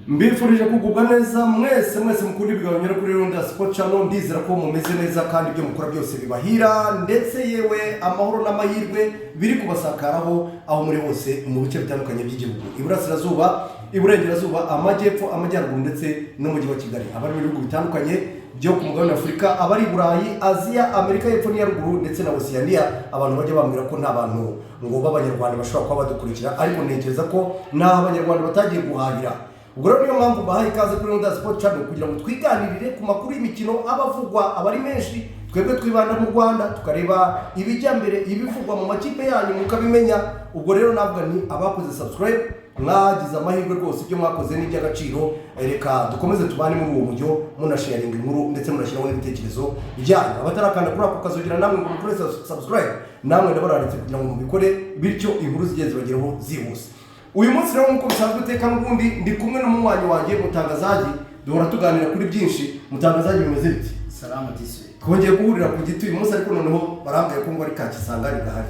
Mbifurije kugubwa neza mwese mwese mukunda ibiganiro nyura kuri Rwanda Sport Channel. Ndizera ko mumeze neza kandi ibyo mukora byose bibahira, ndetse yewe amahoro n'amahirwe biri kubasakaraho aho muri hose mu bice bitandukanye by'igihugu: iburasirazuba, iburengerazuba, amajyepfo, amajyaruguru ndetse n'umujyi wa Kigali, abari mu bihugu bitandukanye byo ku mugabane wa Afurika, abari i Burayi, Aziya, Amerika y'Epfo n'iya Ruguru ndetse na Osiyaniya. Abantu bajya bambwira ko nta bantu ngo b'Abanyarwanda bashobora kuba badukurikira, ariko ntekereza ko nta Abanyarwanda batagiye guhahira. Ubwo rero niyo mpamvu mbahaye ikaze kuri Rwanda Sport Channel kugira ngo twiganirire ku makuru y'imikino aba avugwa, aba ari menshi. Twebwe twibanda mu Rwanda, tukareba ibijya mbere, ibivugwa mu makipe yanyu mukabimenya. Ubwo rero navuga ni abakoze subscribe, mwagize amahirwe rwose, ibyo mwakoze ni iby'agaciro. Reka dukomeze tubane muri uwo mujyo, munasharinga inkuru ndetse munashyiraho n'ibitekerezo byanyu. Abatarakanda kuri ako kazogera namwe ngo mukore subscribe, namwe ndabararitse kugira ngo mubikore, bityo inkuru zigiye zibageraho zihuse. Uyu munsi rero, nk'uko bisanzwe iteka n'ubundi, ndi kumwe n'umunywanyi wanjye Mutangazaji, duhora tuganira kuri byinshi. Mutangazaji, bimeze biti? Salamu tiswe. Twongeye guhurira ku giti uyu munsi, ariko noneho barambwiye ko ngo ari ka Kisangani gahari.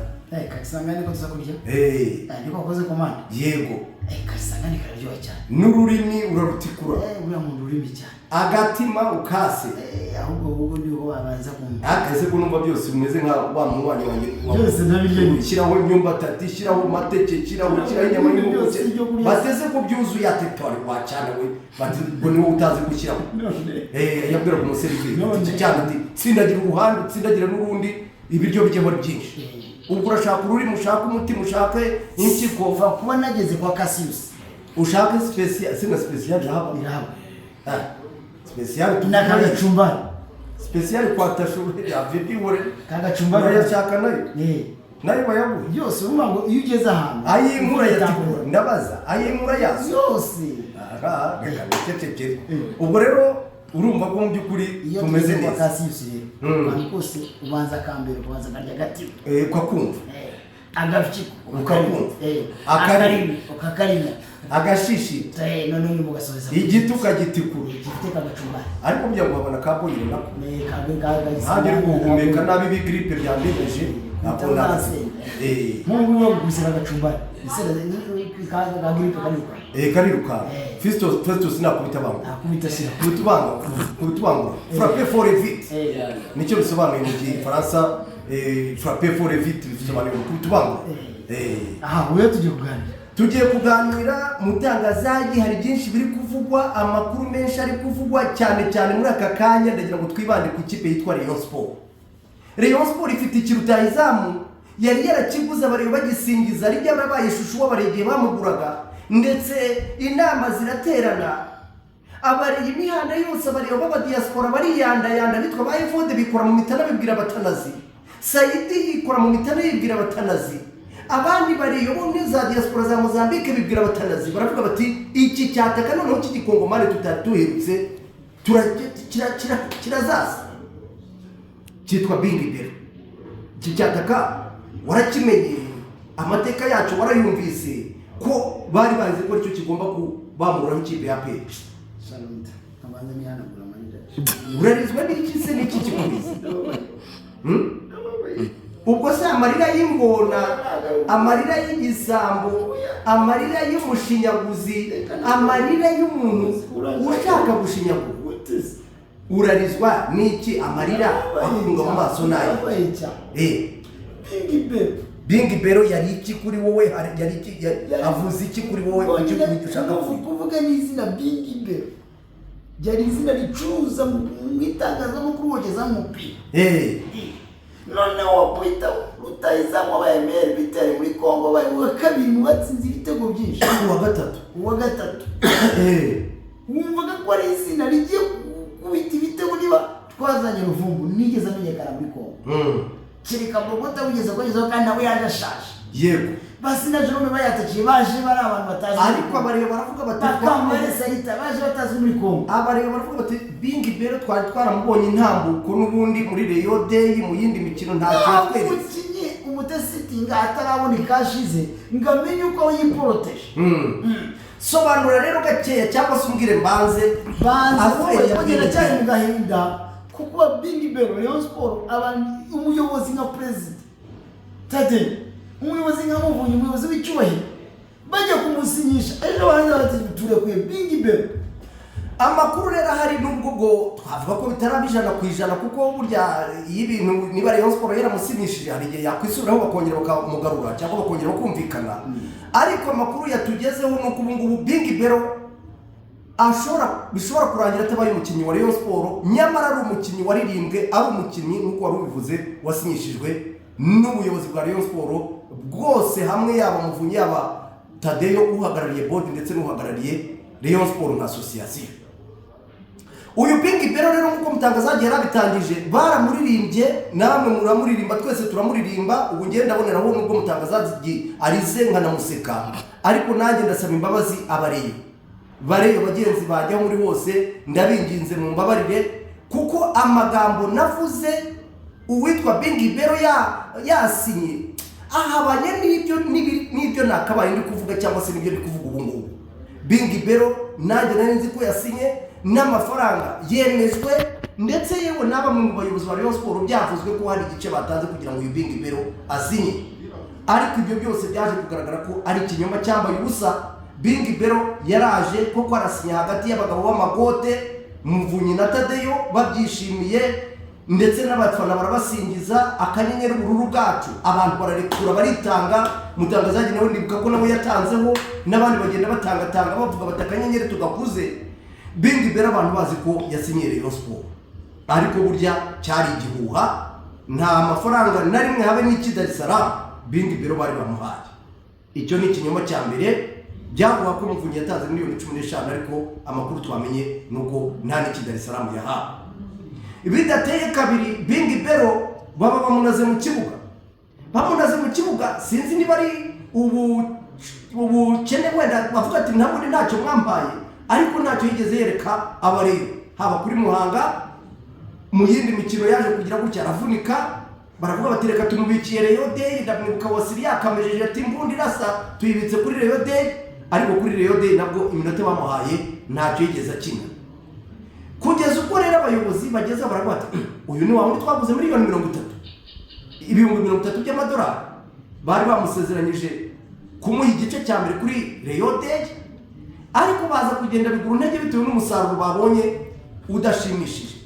Kakisangani ko tuza kurya. Eh. Niko wakoze commande. Yego. Kakisangani kararyoha cyane. N'ururimi urarutikura. Uriya muntu ururimi cyane. Agatima ukase. Ahubwo niho babanza kumva. Akaze ko numva byose bimeze nka wa munywanyi wanjye. Byose ndabirya nyine. Shyiraho imyumbati, shyiraho amateke, shyiraho inyama y'inkoko. Byose ibyo kurya. Bateze ko byuzuye, ati tori wacana we, bati ngo ni wowe utazi gushyiraho. None. Yabwiraga umuseriveri None. ati cyane, ati tsindagira uruhande, utsindagira n'urundi, ibiryo bijyeho ari byinshi. Ubwo urashaka ururimi, ushaka umutima, ushake impyiko. Kuva kuba nageze kwa Cassius. Ushake spécial, sina spécial irahaba. Irahaba. Ah, spécial. Na kagacumbari. Spécial kwa tashu ya vipi wore. Kagacumbari. Urayashaka nayo? Eh. Nayo bayaguha? Byose urumva ngo iyo ugeze ahantu Ayinkura yatikura, ndabaza ayinkura yazo. Yose. Aha, reka nicecekere. Ubwo rero urumva ko mu by'ukuri Iyo tumeze tugeze kwa neza. Cassius rero, ahantu kose ubanza akambere, ubanza akarya agatima. Ukakumva. Agafyiko. Ukakumva. Akarimi Akarimi. ukakarimya. Agashishi. Noneho nyuma ugasoza. Igiti ukagitikura. Gifite kagacumbari. Ariko kugira ngo babona ka boyiro nako. Kabe kaga. Ntange uri guhumeka nabi, ibigiripe byambebeje ntabwo Utazasenga. Nk'ubu bagukubise kagacumbari, ka grippe kariruka. Karirukanka. Eh. Fistos, Festus nakubita bangu. Akubita shira. Kubita ubangura, kubita ubangura, frapper fort et vite. Nicyo bisobanuye mu Gifaransa. Frapper fort et vite bisobanuye kubita ubangura. Aha ubu tugiye kuganira. Tugiye kuganira, Mutangazaji. Hari byinshi biri kuvugwa, amakuru menshi ari kuvugwa cyane cyane muri aka kanya. Ndagira ngo twibande ku ikipe yitwa Rayon Sport. Rayon Sport ifite ikirutahizamu yari yarakiguze, abareba bagisingiza, ari byarabaye ishusho w'abaregeye bamuguraga, ndetse inama ziraterana, abareye imihanda yose, abareba b'abadiyasipora bariyandayanda, bitwa ba Evode bikora mu mitana bibwira Abatanazi, Sayidi yikora mu mitana yibwira Abatanazi, abandi bariyo bo muri za diaspora za Mozambique bibwira Abatanazi, baravuga bati iki cyataka noneho cy'igikongomani tutari duherutse kirazaza, cyitwa Bingi Bero. Iki cyataka warakimenye, amateka yacu warayumvise, ko bari bazi ko aricyo kigomba kubamuraho ikipe ya APR. Shalom, kabanza nihanagura amarira. Urarizwa n'iki se? N'iki kikuriza? Ubwo se amarira y'ingona, amarira y'igisambo, amarira y'umushinyaguzi, amarira y'umuntu ushaka gushinyagura, urarizwa n'iki? Amarira akunga mu maso nayo. Ndababaye cyane. Eh. Bingi Bero. Bingi Bero yari iki kuri wowe? Yari iki? Avuze iki kuri wowe? Kuki ushaka kuvuga? Kuvuga n'izina Bingi Bero ryari izina ricuruza mu itangazamakuru, wogeza umupira. Noneho wakwita rutahizamu wabaye meilleur buteur muri Congo, wabaye uwa kabiri mu batsinze ibitego byinshi. Uwa gatatu. Uwa gatatu. Wumvaga ko ari izina rigiye gukubita ibitego. Niba twazanye Ruvumbu, nigeze amenyekana muri Congo, kereka Bogota wigeze kugezaho, kandi nawe yaje ashaje. Basi na Jerome bayatakiye, baje bari abantu batazi. Ariko abareba baravuga bati Bakambare Sarita baje batazi muri Congo. Abareba baravuga bati Bingi Bero twari twaramubonye intambuko n'ubundi muri Rayon Day, mu yindi mikino ntacyo Ntabwo yatweretse. Umukinnyi umutesitinga atarabona ikashize ngo amenye uko yiporoteje. Sobanura rero gakeya, cyangwa se umbwire mbanze. Banza. Avuye ya Bagenda Bingi cyane Bero. Mu gahinda kuko Bingi Bero, Rayon Sport, abantu, umuyobozi nka Perezida Tade, umuyobozi nka Muvunyi, umuyobozi w'icyubahiro. Bajya kumusinyisha ejo barangiza bati turekuye Bingi Bero. Amakuru rero ahari, nubwo ubwo twavuga ko bitaraba 100%, kuko burya iyo ibintu niba Rayon Sport yaramusinyishije hari igihe yakwisubiraho bakongera bakamugarura cyangwa bakongera bakumvikana, ariko amakuru yatugezeho ni uko ubu ngubu Bingi Bero ashobora, bishobora kurangira atabaye umukinnyi wa Rayon Sport, nyamara ari umukinnyi waririmbwe, ari umukinnyi nk'uko wari ubivuze wasinyishijwe n'ubuyobozi bwa Rayon Sport bwose hamwe, yaba Muvunyi, yaba Tadeyo uhagarariye board ndetse n'uhagarariye Rayon Sport nka association. Uyu Bingi Bero rero, nk'uko mutangazaji yarabitangije, baramuririmbye, namwe muramuririmba, twese turamuririmba. Ubu ngenda ndaboneraho, nubwo mutangazaji arize nkanamuseka, ariko nanjye ndasaba imbabazi abareyo bareyo bagenzi bajya muri hose, ndabinginze mumbabarire, kuko amagambo navuze uwitwa Bingi Bero yasinye ahabanye n'ibyo nakabaye ndi kuvuga cyangwa se n'ibyo ndi kuvuga ubu ngubu. Bingi Bero nanjye nari nzi ko yasinye n'amafaranga yemejwe, ndetse yewe na bamwe mu bayobozi ba Rayon Sport byavuzwe ko hari igice batanze kugira ngo uyu Bingi Bero asinye, ariko ibyo byose byaje kugaragara ko ari ikinyoma cyambaye ubusa. Bingi Bero yaraje koko arasinya hagati y'abagabo b'amagote Muvunyi na Tadeyo babyishimiye, ndetse n'abafana barabasingiza, akanyenyeri ubururu bwacu, abantu bararekura baritanga. Mutangazaji nawe ndibuka ko nawe yatanzeho, n'abandi bagenda batangatanga bavuga bati akanyenyeri tugakuze. Bingi Bero abantu bazi ko yasinyiye Rayon Sport, ariko burya cyari igihuha, nta mafaranga na rimwe habe n'iki Dar es Salaam Bingi Bero bari bamuhaye. Icyo ni ikinyoma cya mbere. Byavuga ko Muvunyi yatanze miliyoni 15, ariko amakuru twamenye ni uko nta n'iki Dar es Salaam yahawe. Bidateye kabiri, Bingi Bero baba bamunaze mu kibuga, bamunaze mu kibuga. Sinzi niba ari ubukene, wenda bavuga ati ntabwo ntacyo mwambaye, ariko ntacyo yigeze yereka abareba, haba kuri Muhanga, mu yindi mikino yaje kugira gutya aravunika, baravuga bati reka tumubikiye Rayon Day. Ndamwibuka Wasiri yakamejeje ati imbundi irasa tuyibitse kuri Rayon Day, ariko kuri Rayon Day nabwo iminota bamuhaye ntacyo yigeze akina. Kugeza ubwo rero abayobozi bageze baravuga bati uyu ni wa wundi twaguze miliyoni 30, 30,000 by'amadolari, bari bamusezeranyije kumuha igice cya mbere kuri Rayon Day, ariko baza kugenda bigura intege bitewe n'umusaruro babonye udashimishije.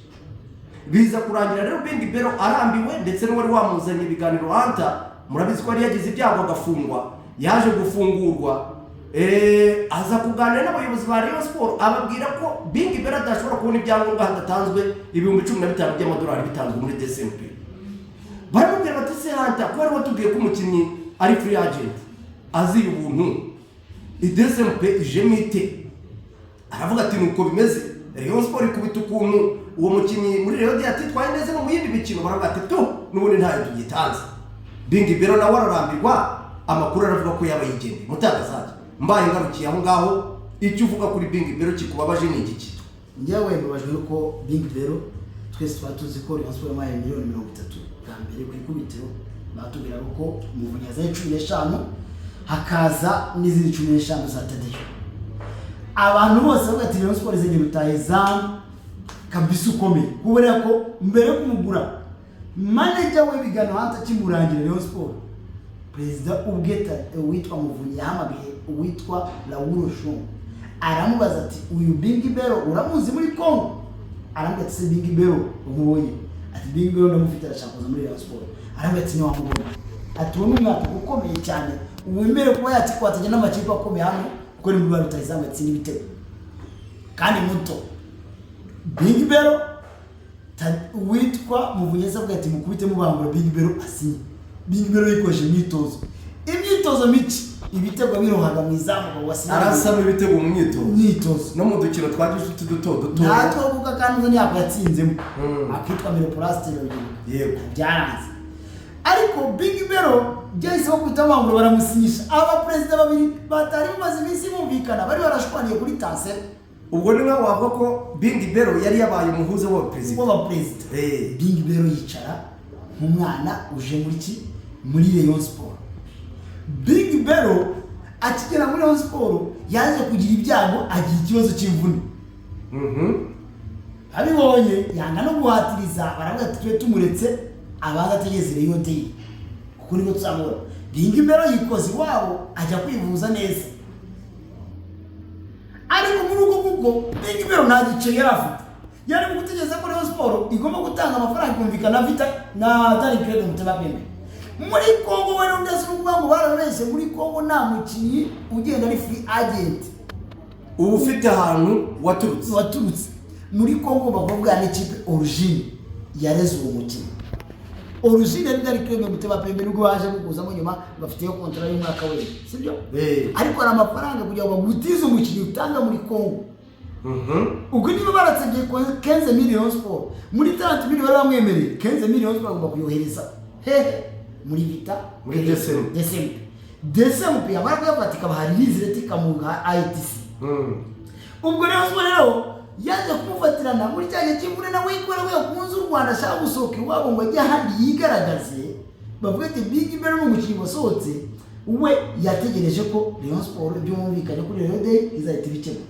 Biza kurangira rero Bingi Bero arambiwe, ndetse n'uwari wamuzanye ibiganiro Hunter, murabizi ko yari yagize ibyago agafungwa, yaje gufungurwa, aza kuganira n'abayobozi ba Rayon Sport, ababwira ko Bingi Bero adashobora kubona ibyangombwa hadatanzwe 15,000 by'amadolari bitanzwe muri DCMP. Baramubwira bati se Hunter, ko wari watubwiye ko umukinnyi ari free agent aziye ubuntu, DCMP ijemo ite? Aravuga ati nuko bimeze. Rayon Sport ikubita ukuntu uwo mukinnyi muri Rayon Day atitwaye neza no mu yindi mikino, baravuga ati tu n'ubundi ntayo tugitanze. Bingi Bero nawe ararambirwa, amakuru aravuga ko yaba yigendeye. Mutangazaje, mbaye ngarukiye aho ngaho, icyo uvuga kuri Bingi Bero kikubabaje ni igiki? Njyewe mbabajwe nuko Bingi Bero twese twari tuzi ko Rayon Sport yamuhaye miliyoni 30 bwa mbere ku ikubitiro, batubwira ko Muvunyi yazanye 15, hakaza n'izindi 15 za Tadeyo. Abantu bose bavuga ati Rayon Sport izanye rutahizamu kabisa ukomeye, kubera ko mbere yo kumugura manager we Bigano Hunter akimurangira Rayon Sport, perezida ubwe uwitwa Muvunyi yahamagaye uwitwa Raoul Shungu, aramubaza ati uyu Bingi Bero uramuzi muri Congo? Aramubwira ati se Bingi Bero umubonye? Ati Bingi Bero ndamufite, arashaka kuza muri Rayon Sport. Aramubwira ati ntiwamubona, ati uwo ni umwaka ukomeye cyane wemerewe kuba yakikwatanya n'amakipe akomeye hano, kuko ni muri ba rutahizamu yatsinda ibitego kandi muto. Bingi Bero uwitwa Muvunyi avuga ati mukubite mubangura Bingi Bero asinye. Bingi Bero yikoresha imyitozo mike, ibitego birohaga mu izamu wasinye, arasaba ibitego mu myitozo, imyitozo no mu dukino twa gicuti duto duto natwo kuko kandi ntiyako yatsinzemo akitwa Miroplast. Yego byaranze, ariko Bingi Bero byahise bakubita bangura baramusinyisha. Aba perezida babiri batari bamaze iminsi bumvikana, bari barashwaniye kuri tanseri. Ubwo ni nkaho wavuga ko Bingi Bero yari yabaye umuhuza w'abaperezida w'abaperezida. Bingi Bero yicara nk'umwana uje muri ki muri Rayon Sport. Bingi Bero akigera muri Rayon Sport yaje kugira ibyago, agira ikibazo cy'imvune. Abibonye yanga no guhatiriza, baravuga ati tube tumuretse abanza ategeze Rayon Day kuko nibwo tuzamubona. Bingi Belo yikoze iwabo ajya kwivuza neza, ariko muri ubwo bw'ubwo Bingi Belo nta giceri yari afite. Yari mu gutegereza ko Rayon Sport igomba gutanga amafaranga ikumvikana na Vita na Daring Club Mutema Pembe. Muri Congo we ndetse n'ukuvuga ngo barabeshye, muri Congo nta mukinnyi ugenda ari free agent. Uba ufite ahantu waturutse. Waturutse muri Congo bakuvuga n'ikipe origine yareze uwo mukinnyi. Origine yari Daring Club Mutema Pembe, nubwo baje kuguzamo nyuma bafiteyo contrat y'umwaka wenda, sibyo? Ariko hari amafaranga kugira ngo bagutize umukinnyi utanga muri Congo. Ubwo niba baratsebye 15 millions Sport muri 30 millions bari bamwemereye, 15 millions Sport agomba kuyohereza hehe? Muri Vita. Muri DCMP. DCMP, DCMP yamara kuyafata ikabaha release letter, ikamuha ITC. Ubwo rero Sport rero yaje kumufatirana muri cya gihe cy'imvune, nawe kubera ko yakunze u Rwanda ashaka gusohoka iwabo ngo ajye ahandi yigaragaze, bavuga ati Big Belo ni umukinnyi wasohotse. We yategereje ko Rayon Sport ibyo bumvikanye kuri Rayon Day izahita ibikemura.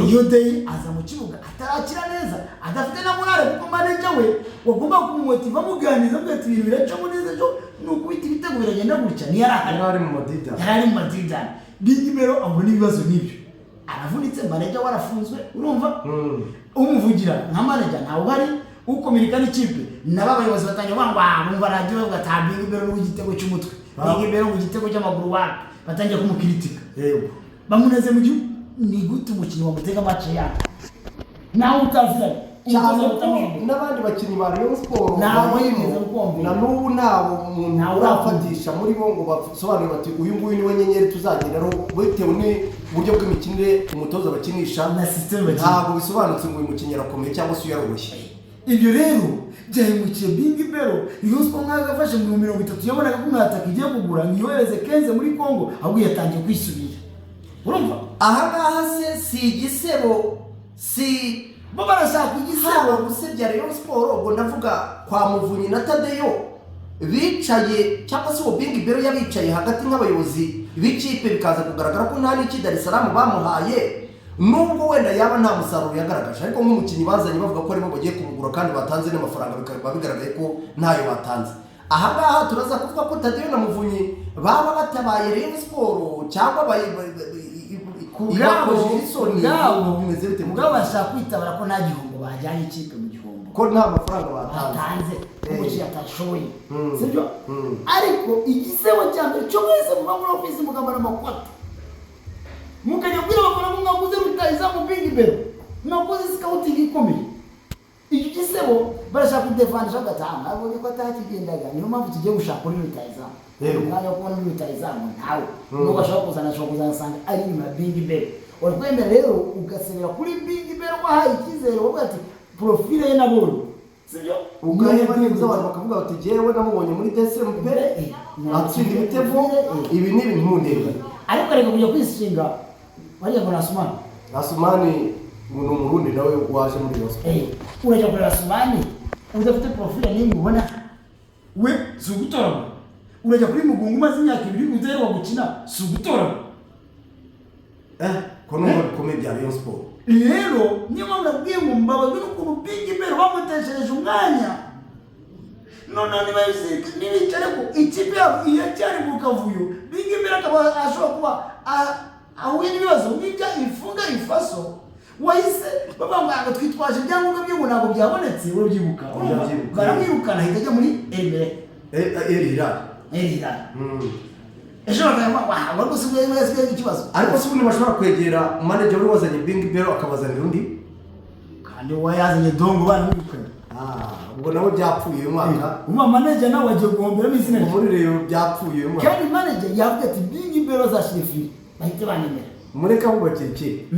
Iyo day aza mu kibuga atarakira neza, adafite na morale, kuko manager we wagomba kumumotiva amuganiriza, amugira ati ibintu biracamo neza, ejo ni ukubita ibitego biragenda gutya, ntiyari ahari. Yari ari mu madida. Yari ari mu madidani. Big Belo ahura n'ibibazo nk'ibyo, aravunitse, manager we arafunzwe, urumva? Umuvugira nka manager ntawe uhari, ukominika n'ikipe nabo abayobozi batangiye kuvuga ngo ah, bumva radiyo bavuga ati ah, Big Belo ni igitego cy'umutwe, Big Belo ngo igitego cy'amaguru wapi, batangiye kumukiritika. Bamuneze mu gihugu. Ni gute umukinnyi wamutega match yabo nawe utaziranye? Cyane umutoza ko utamuzi. N'abandi bakinnyi ba Rayon Sport Ntawe barimo, wigeze gukumvira. Na n'ubu ntawe umuntu Ntawe urafatisha muri bo ngo basobanure bati uyu nguyu niwe nyenyeri tuzagenderaho, bitewe n'uburyo bw'imikinire umutoza bakinisha na system bakina. Ntabwo bisobanutse ngo uyu mukinnyi arakomeye cyangwa se uyu yaroroshye. Ibyo rero byahemukiye Bingi Belo. Rayon Sport nk'aho yafashe mu 30 yabonaga ko umwataka igiye kugura ngo yohereze 15 muri Congo, ahubwo yatangiye kwisubira, urumva? Aha ngaha se si igisebo, si bo barashaka igisebo? Haba gusebya Rayon Sport, ubwo ndavuga kwa Muvunyi na Tadeyo bicaye, cyangwa se uwo Bingi Belo yabicaye hagati nk'abayobozi b'ikipe, bikaza kugaragara ko nta n'iki Dar es Salaam bamuhaye, nubwo wenda yaba nta musaruro yagaragaje, ariko nk'umukinnyi bazanye bavuga ko arimo bagiye kumugura kandi batanze n'amafaranga, bikaba bigaragaye ko ntayo batanze. Aha ngaha turaza kuvuga ko Tadeyo na Muvunyi baba batabaye Rayon Sport cyangwa Ku bwabo, ibakojeje isoni? Ubwabo Bimeze bite? Ubwabo bashaka kwitabara ko nta gihombo bajyanye ikipe mu gihombo, ko nta mafaranga batanze. Batanze, umukinnyi atashoboye, sibyo? Mm. Ariko igisebo cya mbere cyo mwese muva muri ofisi mukambara amakoti mukajya kubwira abafana ko mwaguze rutahizamu Bingi Belo, mwakoze scouting ikomeye, icyo gisebo barashaka kudefandisha bagataha mwabonye ko atakigendaga, niyo mpamvu tugiye gushaka uri rutahizamu. Umwanya wo kubona uri rutahizamu ntawe. Nubwo ashobora kuzana, ashobora kuzana asanga ari inyuma ya Bingi Belo. Uri kwemera rero ugasebera kuri Bingi Belo wahaye icyizere, wowe ati profile ye nabonye, sibyo? Ugaheba neza, abantu bakavuga bati jyewe namubonye muri DCMP atsinda ibitego ibi n'ibi, ntimundebe. Ariko reka kujya kwishinga bariya ngo Rasumani. Asumani ni Umurundi nawe waje muri Rayon Sport. Urajya kureba Rasumani udafite profile n'imwe ubona we, si ugutoragura. Urajya kuri Mugunga umaze imyaka 2 udaheruka gukina, si ugutoragura. Ko numva bikomeye bya Rayon Sport. Rero niyo mpamvu nabwiye ngo mbabazwe n'ukuntu Bingi Belo bamuteshereje umwanya. Noneho niba nibicare ko ikipe yabo iracyari mu kavuyo, Bingi Belo akaba ashobora kuba ahuye n'ibibazo nk'ibya Ifunga Ifaso wahise bavuga ngo ntabwo twitwaje ibyangombwa bye, ngo ntabwo byabonetse, urabyibuka? Urumva? Ndabyibuka. Baramwirukana ahita ajya muri El Merreikh. El Hilal. El Hilal. Ejo bakavuga ngo wari gusigaye yasigaye ikibazo. Ariko se ubundi bashobora kwegera manager wari wazanye Bingi Belo akabazanira undi? Kandi uwo yazanye Dongo baramwirukanye. Ah, ubwo nawe byapfuye uyu mwaka. Umva, manager nawe agiye guhomberamo izina rye. Muri Rayon byapfuye uyu mwaka. Kandi manager yavuga ati Bingi Belo azashyira fili bahite banemera. Mureke ahubakira ikipe.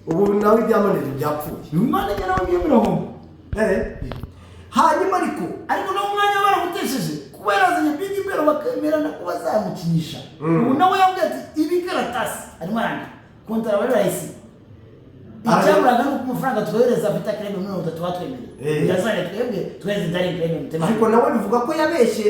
Ubu nawe ibya manager byapfuye. Manager nawe ngiye birahomba. Hanyuma ariko Ariko nawe umwanya barawutesheje kuba yarazanye Bingi Belo bakemerana ko bazamukinisha. Ubu nawe yavuga ati ibikaratasi arimo arandika contrat bari barayisinya, icyaburaga ni uko amafaranga twohereza Vita Club 30 batwemereye yazanye twebwe tweze Daring Club Mutema. Ariko nawe bivuga ko yabeshye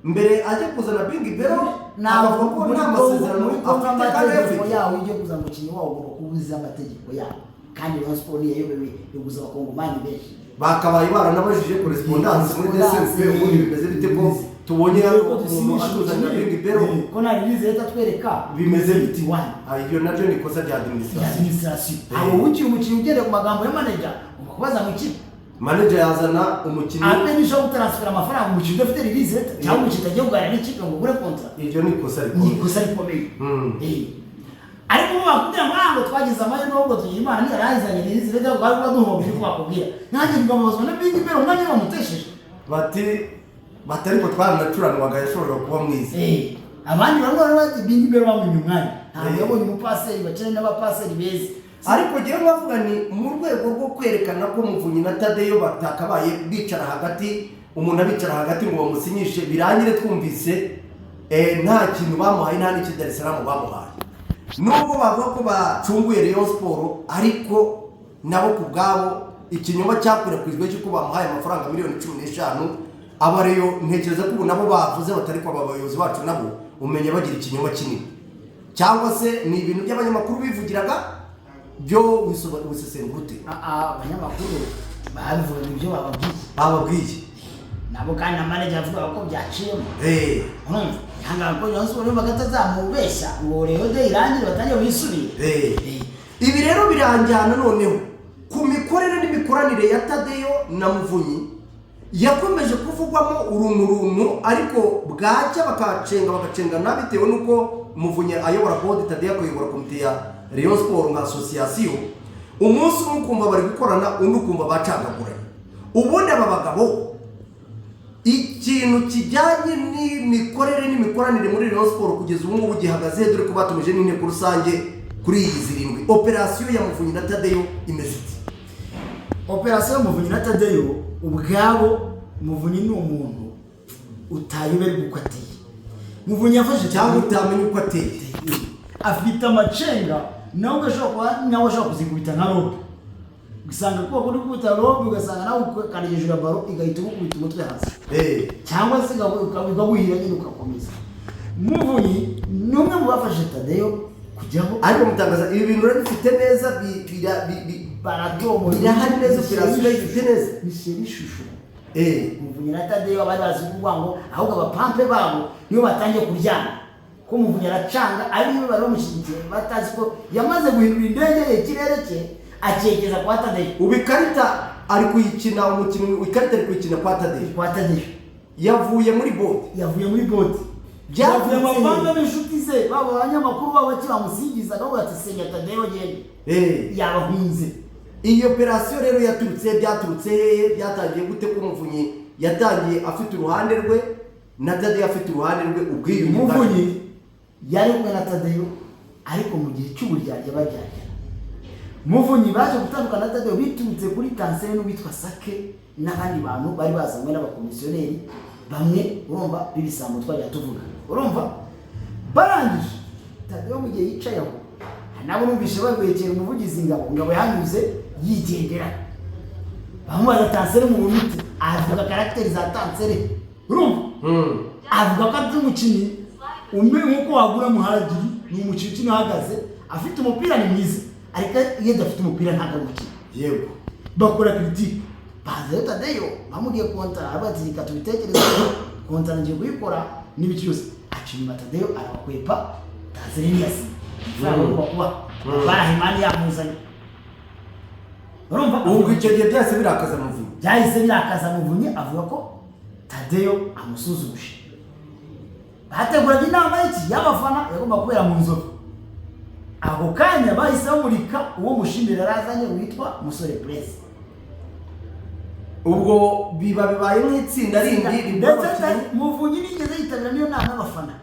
mbere ajya kuzana Bingi Belo, Ntabwo akavuga ko muri nta Congo, masezerano muri Congo afite kandi amategeko ayafite. yawo, iyo ugiye kuzana umukinnyi wawo ugomba kuba uzi amategeko yawo, kandi Rayon Sport niyayobewe iguza abakongomani benshi. Bakabaye baranabajije correspondance muri DCMP, ubundi bimeze bite ko Tubonye Mbere yuko umuntu dusinyisha atuzanira umukinnyi, Big Bero. ko nta release leta atwereka Bimeze biti biti? Wani. Ah, ibyo nabyo ni ikosa rya ya administration. Administration. Aho ukiri umukinnyi, ugendeye ku magambo ya manager, ugomba kubaza mu ikipe. Manager yazana umukinnyi. Ape nishobora gutaransfera amafaranga umukinnyi udafite release letter, cyangwa umukinnyi utagiye kuganira n'ikipe ngo ugure contrat. Iryo ni ikosa Ni rikomeye. ikosa rikomeye. Ariko ubu bakubwira ngo ntabwo twagize amahirwe, ahubwo tugira Imana ntiyaranzanye release letter, bwari kuba duhombye. Uko bakubwira, nanjye ngababazwa na Big Bero, umwanya bamutesheje. Bati bati ariko twaranacuranwaga, yashoboraga kuba mwiza. Abandi bamwe bari bati Big Bero bamwimye umwanya, ntabwo yabonye umupaseri, bakina n'abapaseri beza. Ariko ngewe nkavuga ni mu rwego rwo kwerekana ko Muvunyi na Tadeyo batakabaye bicara hagati, umuntu abicara hagati ngo bamusinyishe birangire twumvise nta kintu bamuhaye, nta n'iki Dar es Salaam bamuhaye. Nubwo bavuga ko bacunguye Rayon Sport, ariko nabo ku bwabo ikinyoma cyakwirakwijwe cy'uko bamuhaye amafaranga miliyoni 15, aba Rayon ntekereza ko ubu nabo bavuze batari ko aba bayobozi bacu nabo umenya bagira ikinyoma kinini, cyangwa se ni ibintu by'abanyamakuru bivugiraga byo wisesengura ute? Abanyamakuru babivuga ibyo bababwiye. Bababwiye. Nabo kandi na manager avuga ko byaciyemo. Urumva yanga ko Rayon Sport yumvaga atazamubeshya ngo Rayon Day irangire batangire bisubire. Ibi rero biranjyana noneho ku mikorere n'imikoranire ya Tadeyo na Muvunyi, yakomeje kuvugwamo uruntu runtu, ariko bwacya bakacenga bagacengana, bitewe n'uko Muvunyi ayobora board, Tadeyo akayobora komite ya Rayon Sport nka association. Umunsi umwe ukumva bari gukorana, undi ukumva bacagaguranye. Ubundi aba bagabo, ikintu kijyanye n'imikorere n'imikoranire muri Rayon Sport kugeza ubu ngubu gihagaze, dore ko batumije n'inteko rusange kuri iyi zirindwi, operasiyo ya Muvunyi na Tadeyo imeze iti? Operasiyo Muvunyi na Tadeyo ubwabo, Muvunyi ni umuntu utayoberwa uko ateye. Muvunyi yafashe cyangwa utamenya uko ateye. Afite amacenga, nawe ugashobora kuba nawe ashobora kuzikubita nka robe, ugasanga kuba kuri gukubita robe, ugasanga nawe ukandagiye hejuru ya baro igahita igukubita umutwe hasi, cyangwa se ikaguhira nyine ugakomeza. Muvunyi ni umwe mu bafashe Tadeyo kujyaho. Ariko mutangaza, ibi bintu urabifite neza, Baratomora. Birahari neza, operasiyo urayifite neza. Bishyira ishusho. Muvunyi na Tadeyo bari bazi kuvuga ngo ahubwo abapampe babo nibo batangiye kuryana, ko Muvunyi aracanga, ari nibo bari bamushyigikiye, batazi ko yamaze guhindura indege ye, ikirere cye acyegeza kwa Tadeyo. Ubu ikarita ari kuyikina, umukinnyi ikarita ari kuyikina kwa Tadeyo. Kwa Tadeyo. Yavuye muri board. Yavuye muri board. Byavutse. Yavuye mu bavanga b'inshuti ze, baba abanyamakuru, baba bakibamusingiza, bavuga ati senya Tadeyo genda. Yabahunze. Iyi operasiyo rero yaturutse, byaturutse hehe, byatangiye gute, ko Muvunyi yatangiye afite uruhande rwe na Tadeyo afite uruhande rwe, ubwiyunge Muvunyi yari kumwe na Tadeyo, ariko mu gihe cy'uburyarya baryarya. Muvunyi baje gutandukana na Tadeyo biturutse kuri kanseri n'uwitwa Sake n'abandi bantu bari bazanywe n'abakomisiyoneri bamwe, urumva, b'ibisambo twajya tuvuga. Urumva barangije Tadeyo mu gihe yicaye aho, nabo numvise babwekera umuvugizi Ngabo, Ngabo yahanyuze yigendera, bamubaza tanseri mu buntu, avuga caractère za tanseri, urumva, avuga ko ari umukinnyi umwe nk'uko wagura Muhagiri, ni umukinnyi ukina uhagaze, afite umupira ni mwiza, ariko iyo adafite umupira ntabwo ari umukinnyi. Bakora critique, baza rero Tadeyo bamubwiye kontara, aravuga ati reka tubitekereze, kontara ngiye kuyikora n'ibiki byose. Aca inyuma Tadeyo arabakwepa, tanseri ntiyasinya amafaranga agomba kuba barahimani yamuzanye, urumva. Ubwo icyo gihe byahise birakaza Muvunyi. Byahise birakaza Muvunyi, avuga ko Tadeyo amusuzuguje. Bateguraga inama y'iki y'abafana yagomba kubera mu Nzovu, ako kanya bahise bamurika uwo mushimira yarazanye witwa Musore Prince. Ubwo biba bibaye nk'itsinda rindi rigura Ndetse abakinnyi. Muvunyi nigeze yitabira n'iyo nama y'abafana.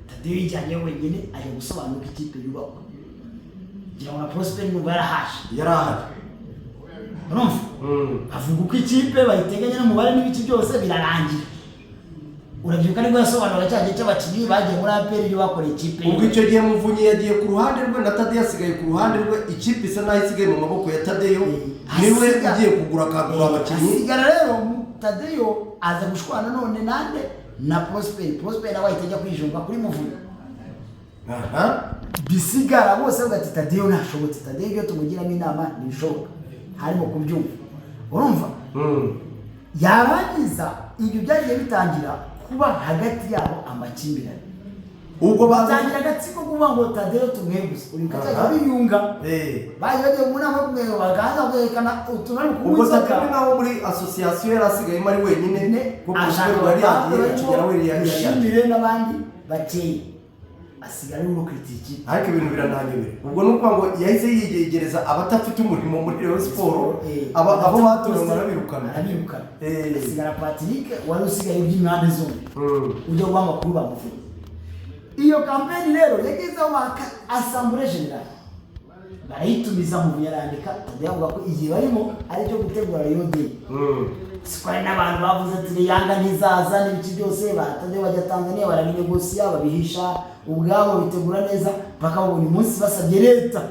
Tadeyo yijyanye wenyine, ajya gusobanura uko ikipe yubakwa, ngira ngo na Prosper numva yarahashe. Yari ahari. Urumva, avuga uko ikipe bayiteganya n'umubare n'ibiki byose, birarangira. Urabyibuka nibwo yasobanuraga cya gihe cy'abakinnyi bagiye muri APR, ibyo bakoreye ikipe. Ubwo icyo gihe Muvunyi yagiye ku ruhande rwe na Tadeyo asigaye ku ruhande rwe, ikipe isa naho isigaye mu maboko ya Tadeyo, niwe ugiye kugura, akagura abakinnyi. Hasigara rero Tadeyo aza gushwana none nande? Na Prosper. Prosper nawe ahita ajya kwijumba kuri Muvunyi. Bisigara bose bavuga ati Tadeyo ntashobotse, Tadeyo ibyo tumugiramo inama ntibishoboka, harimo kubyumva, urumva. Yarangiza Ibyo byagiye bitangira kuba hagati yabo amakimbirane. Ubwo baza Batangira agatsiko kuvuga ngo Tadeyo tumweguze, uri Aha. biyunga. Bagiye bagiye mu nama yo kumwega, bakaza kwerekana utuntu ari kunywa Ubwo inzoga. Tadeyo nkaho muri association yari asigayemo ari wenyine, Ne, kuko ashaka Prosper yari yagiye, abakobwa Kigera we yari yagiye. Mushimire n'abandi bakeya, asigara ari urukritiki. Ariko ibintu birananyobera. Ubwo ni ukuvuga ngo yahise yiyegereza abatafite umurimo muri Rayon Sport, abo batowe barabirukana. Arabirukana. Asigara Patrick wari usigaye by'impande zombi, ujya guha amakuru bamuvunye. Iyo campaign rero yagezeho baka assemblée générale barayitumiza, mu yarandika. Tadeyo avuga ko igihe barimo ari icyo gutegura Rayon Day. Siko hari n'abantu bavuze ati Yanga ntizaza n'ibiki byose. Ba Tadeyo bajya Tanzania, barabinegosiya, babihisha ubwabo, bitegura neza mpaka babonye umunsi basabye leta.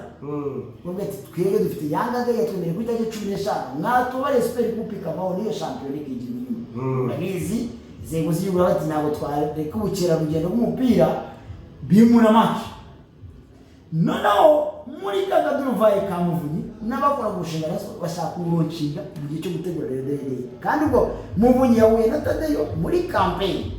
Bavuga ati twebwe dufite Yanga Day yatwemereye ku itariki 15, mwatubare Super Coupe ikavaho n'iyo shampiyona ikigira inyuma. Urabizi, inzego z'igihugu bati ntabwo twareka ubukerarugendo bw'umupira bimura match. Noneho muri ka kaduruvayi ka Muvunyi n'abakora umushinga na siporo bashaka kuwulaunchinga mu gihe cyo gutegura Rayon Day, kandi ubwo Muvunyi yahuye na Tadeyo muri campaign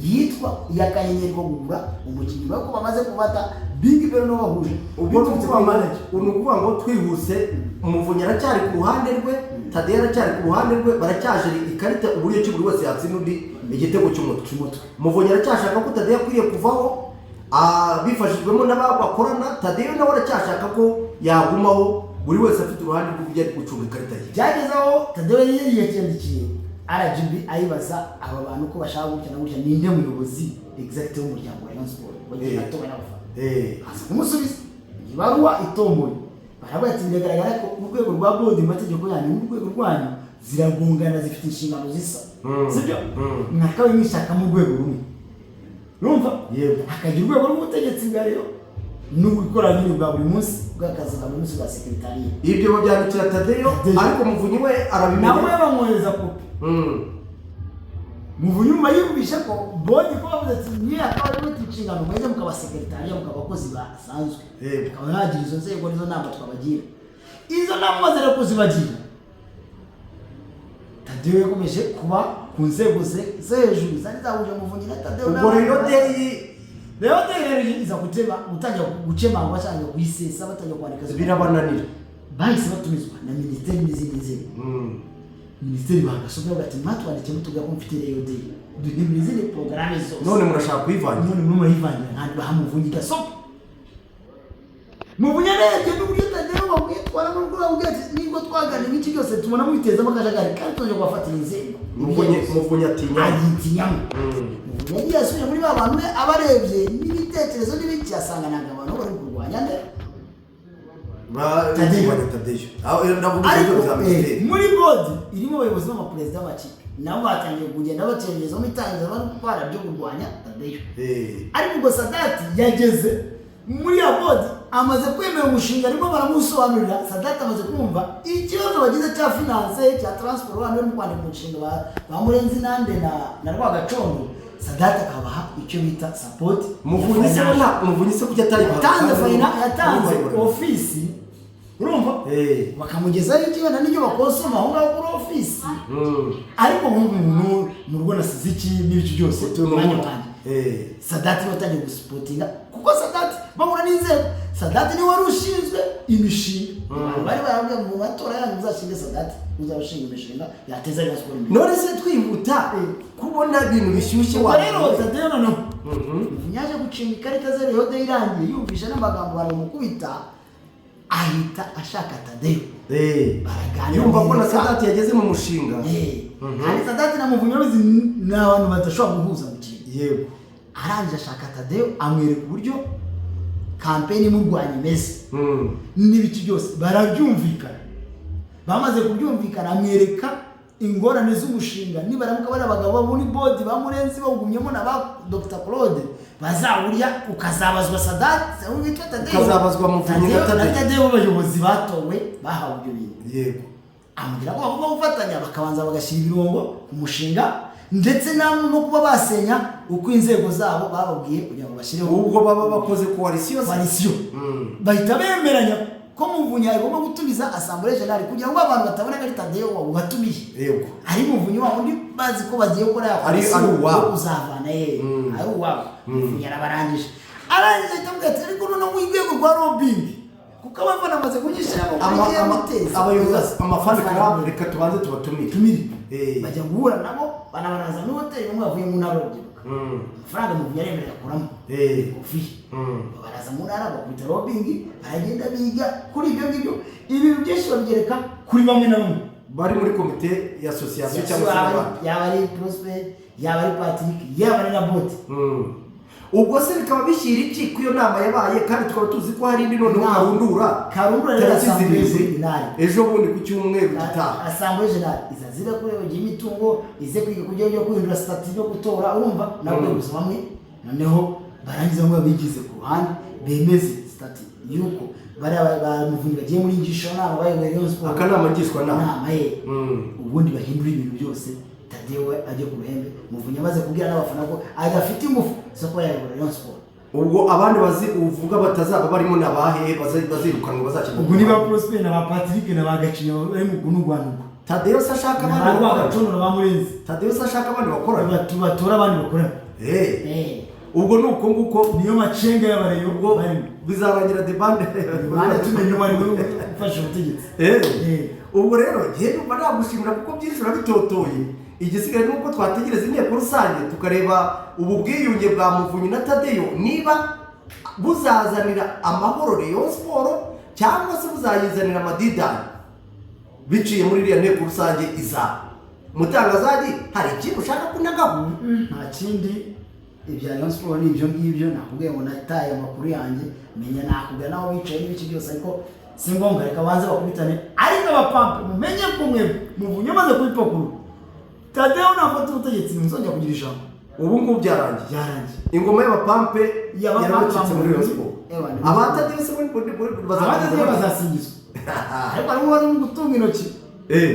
yitwa iya kanyenyeri ko kugura umukinnyi, nyuma yuko bamaze gufata Big Bell no bahuje. Ubwo ni Biturutse ukuvuga kuri ngo manager. Ni ukuvuga ngo twihuse, Umuvunyi aracyari ku ruhande rwe, Tadeyo aracyari ku ruhande rwe, baracyaje ikarita uburyo ki buri wese yatsinda undi igitego cy'umutwe. Cy'umutwe. Muvunyi aracyashaka ko Tadeyo akwiriye kuvaho, bifashijwemo n'aba bakorana. Tadeyo nawe aracyashaka ko yagumaho. Buri wese afite uruhande rw'uburyo ari gucunga ikarita ye. Byageze aho Tadeyo yari yandikiye RGB ayibaza aba bantu ko bashaka gutya na gutya, ninde muyobozi exact w'umuryango wa Rayon Sport wagiye atowe n'abafana. Aza kumusubiza ibaruwa itomboye, baravuga ati biragaragara ko urwego rwa board mu mategeko yanyu n'urwego rwanyu ziragongana, zifite inshingano zisa, sibyo? Mwakabaye mwishakamo urwego rumwe, urumva? Yego. Hakagira urwego rw'ubutegetsi bwa Rayon n'ubukora nyine bwa buri munsi, bw'akazi ka buri munsi bwa secretariat. Ibyo babyandikira Tadeyo. Tadeyo. Ariko Muvunyi we arabimenya. Nawe bamwohereza kopi. Muvunyi nyuma yumvishe ko board ko bavuze ati niyo akaba ari mufite inshingano, mweze mukaba secretariat, mukaba abakozi basanzwe, mukaba mwagira izo nzego nizo nama twabagira. Izo nama maze rero kuzibagira, Tadeyo yakomeje kuba ku nzego ze zo hejuru zari zahuje Muvunyi na Tadeyo. Ubwo rero Day Rayon Day rero iza gutema, gutangira gukemangwa cyangwa kuyisesa, batangira kwandika Birabananira. Bahise batumizwa na minisiteri n'izindi nzego. Minisiteri bagasoma bavuga ati mwatwandikiye mutubwira ko mufite Rayon Day, duhindura izindi porogaramu zose, None murashaka kuyivangira. None murimo murayivangira kandi baha Muvunyi gasopo. Muvunyi arebye n'uburyo Tadeyo bamwitwara n'ubwo bamubwira ati nibwo twaganira n'iki byose tubona mubitezamo akajagari kandi tuje kubafatira inzego. Muvunyi atinya. Ayitinyamo. Muvunyi yagiye asubira muri ba bantu be, abarebye n'ibitekerezo n'ibiki, asanga ntabwo abantu bari kurwanya nde? Tadeyo. Tadeyo. Tadeyo. Aho ndavuga Ariko ibyo bya minisiteri. Muri board irimo abayobozi b'amaperezida b'amakipe, nabo batangiye kugenda bacengerezamo itangiza batwara byo kurwanya Tadeyo. Ariko ubwo Sadati yageze muri ya board, amaze kwemera umushinga, arimo baramusobanurira. Sadati amaze kumva ikibazo bagize cya finance, cya transport, abantu barimo kwandika umushinga ba Murenzi nande na Rwagacondo. Sadati akabaha icyo bita support. Muvunyi se nta Muvunyi se kuki atari Yatanze finance, yatanze ofisi, urumva? Bakamugezaho ikibana n'ibyo bakosoma aho ngaho kuri ofisi. Ariko nk'umuntu mu rugo nasize iki n'ibiki byose, Utuntu umwanya nk'utu. wanjye. Sadati niwe watangiye gusupportinga, kuko Sadati bahura n'inzego. Sadati niwe wari ushinzwe imishinga. Abantu bari barabwiye mu matora yanyu muzashinge Sadati, uzaba ushinga imishinga yateza Rayon Sport imbere. None se twihuta kubona ibintu bishyushye Ubwo wa rero Tadeyo noneho yaje gucinga ikarita ze. Rayon Day irangiye, yumvishe n'amagambo baramukubita, ahita ashaka Tadeyo, baraganira. Yumva ko na Sadati yageze mu mushinga. Kandi Sadati na Muvunyi urabizi ni abantu badashobora guhuza mu kintu. Arangije ashaka Tadeyo, amwereka uburyo campaign imurwanya imeze n'ibiki byose, barabyumvikana. Bamaze kubyumvikana, amwereka ingorane z'umushinga nibaramuka bari abagabo bo muri board ba Murenzi bawugumyemo na ba Dr Claude bazawurya, ukazabazwa Sadati witwa Tadeyo. Ukazabazwa Muvunyi na Tadeyo na Tadeyo. Tadeyo b'abayobozi batowe bahawe ibyo bintu. Amubwira ko bagomba gufatanya, bakabanza bagashyira ibirungo ku mushinga, ndetse no kuba basenya uko inzego zabo bababwiye kugira ngo bashyireho. Ubwo baba bakoze coalition se? Coalition. Bahita bemeranya. Ko Muvunyi agomba gutumiza assemblée générale kugira ngo abantu batabona ko ari Tadeyo watumiye, Yego. ari Muvunyi wa wundi bazi ko bagiye gukora ya Ari uwabo. Uzavana ye ari uwabo. Muvunyi arabarangije, arangije ahita avuga ati: "Ariko noneho urwego rwa lobbying, kuko abafana bamaze kunyishyiramo kuri guteza Abayobozi, ama fan club, reka tubanze tubatumire." Tumire. Bajya guhura nabo, banabaraza muri hoteli. Bamwe bavuye mu ntara, urubyiruko, amafaranga Muvunyi aremerera akuramo kofi. Baraza mu ntara, bakubita lobbying, baragenda biga kuri ibyo ngibyo. Ibintu byinshi babigereka kuri bamwe na bamwe bari muri komite ya association cyangwa se yaba n'abandi. Yaba ari Prosper, yaba ari Patrick, yaba ari na Bote. Ubwo se bikaba bishyira iki ko iyo nama yabaye, kandi tukaba tuzi ko hari indi noneho Inama. karundura? Karundura rero, tariki Assemblée 7 Générale. Ejo bundi ku cyumweru gitaha. Assemblée générale iza zira kureba imitungo, ize kwiga ku byo guhindura statut no gutora. Urumva nabo gusa bamwe noneho barangiza, bamwe babigize ku ruhande, bemeze statut yuko bariya ba Muvunyi bagiye muri ngisho nama bayoboye Rayon Sport. Akanama ngishwanama. Inama ye. Ubundi bahindura ibintu byose, Tadeyo we ajye ku ruhembe. Muvunyi amaze kubwira n'abafana ko adafite ingufu zo kuba yayobora Rayon Sport. Ubwo abandi bazi uvuga batazaba barimo ni abahe bazirukanwa, bazakina? Ubwo niba Prosper na ba Patrick na ba Gacinya bari mu kunugwanugwa. Tadeyo se ashaka na abandi ba bakorana? Rwagacondo na ba Murenzi. Tadeyo se ashaka abandi bakorana? Batora abandi bakorana. Ubwo ni uko nguko. Niyo macenga y'abareyo Ubwo barimo. bizarangira debande. Bande tumenye uwo ari we ufashe ubutegetsi. Ubwo rero njye numva nagushimira kuko byinshi urabitotoye. Igisigaye ni uko twategereza inteko rusange, tukareba ubu bwiyunge bwa Muvunyi na Tadeyo niba buzazanira amahoro Rayon Sport cyangwa se buzayizanira amadidani biciye muri iriya nteko rusange izaba. Mutangazaji, hari ikindi ushaka kunagaho? Nta kindi, ibya Rayon Sport ni ibyo ngibyo. Nakubwiye ngo nataye amakuru yanjye, menya nakubwira naho bicaye n'ibiki byose, ariko si ngombwa. Reka banze bakubitane. Ariko abapampe, mumenye ko mwe Muvunyi amaze kubipakurura, Tadeyo nafata ubutegetsi ntuzongera kugira ijambo. Ubu ngubu byarangiye. Byarangiye. Ingoma y'abapampe Y'abapampe yarabacitse muri Rayon bamuvunyi. Sport. Ewa, Abatadeyo se Abatadeyo bazasingizwa, ariko harimo barimo gutunga intoki,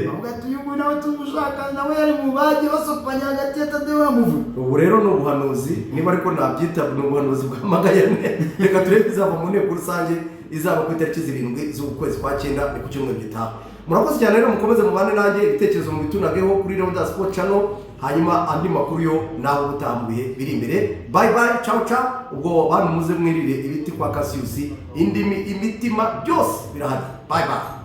bavuga ati: "Uyu nguyu nawe tumushaka, nawe yari mu bagiye basopanya hagati ya Tadeyo na Muvunyi." Ubu rero ni ubuhanuzi, niba ariko nabyita, ni ubuhanuzi bwamagayane. Reka turebe izava mu nteko rusange izaba ku itariki 7 z'ukwezi kwa 9, ni ku cyumweru gitaha. Murakoze cyane rero, mukomeze mubane nanjye, ibitekerezo mubitunageho kuri Leonidas Sport Channel. Hanyuma andi makuru yo nawe ubutaha mu bihe biri imbere. Bye bye, ciao ciao. Ubwo bantu muze mwirire ibiti kwa Cassius, indimi, imitima, byose birahari. Bye bye.